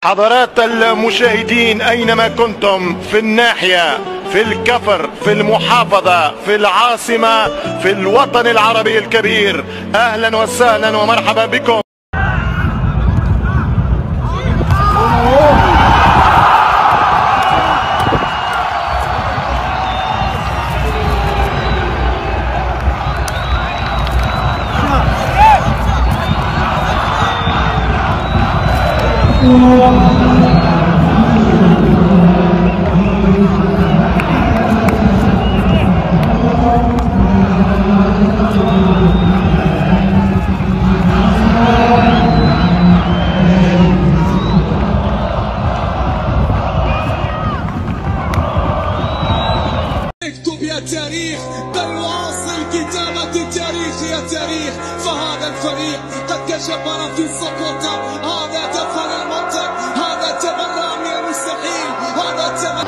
حضرات المشاهدين أينما كنتم، في الناحية، في الكفر، في المحافظة، في العاصمة، في الوطن العربي الكبير، أهلا وسهلا ومرحبا بكم. اكتب يا تاريخ، بل واصل كتابة التاريخ يا تاريخ، فهذا الفريق قد تجبر في سقوطه. هذا دخل المنطق، هذا تبرأ من المستحيل، هذا تبرأ.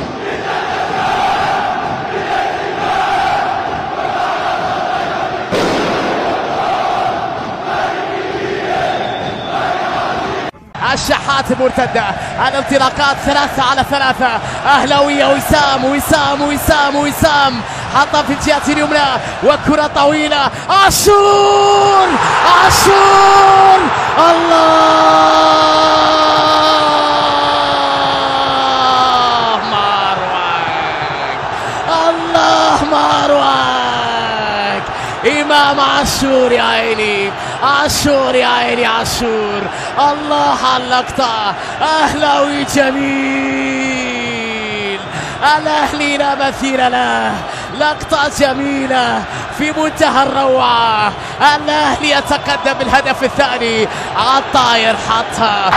الشحات المرتدة، الانطلاقات 3 على 3 أهلاوية. وسام وسام وسام وسام حطها في الجهة اليمنى وكرة طويلة، عاشور عاشور، الله ماروك، الله ماروك، إمام عاشور يا عيني، عاشور يا عيني عاشور، الله على اللقطة، أهلاوي جميل، الأهلي لا مثيل له، لقطة جميلة في منتهى الروعة، الأهلي يتقدم بالهدف الثاني على الطاير حطها.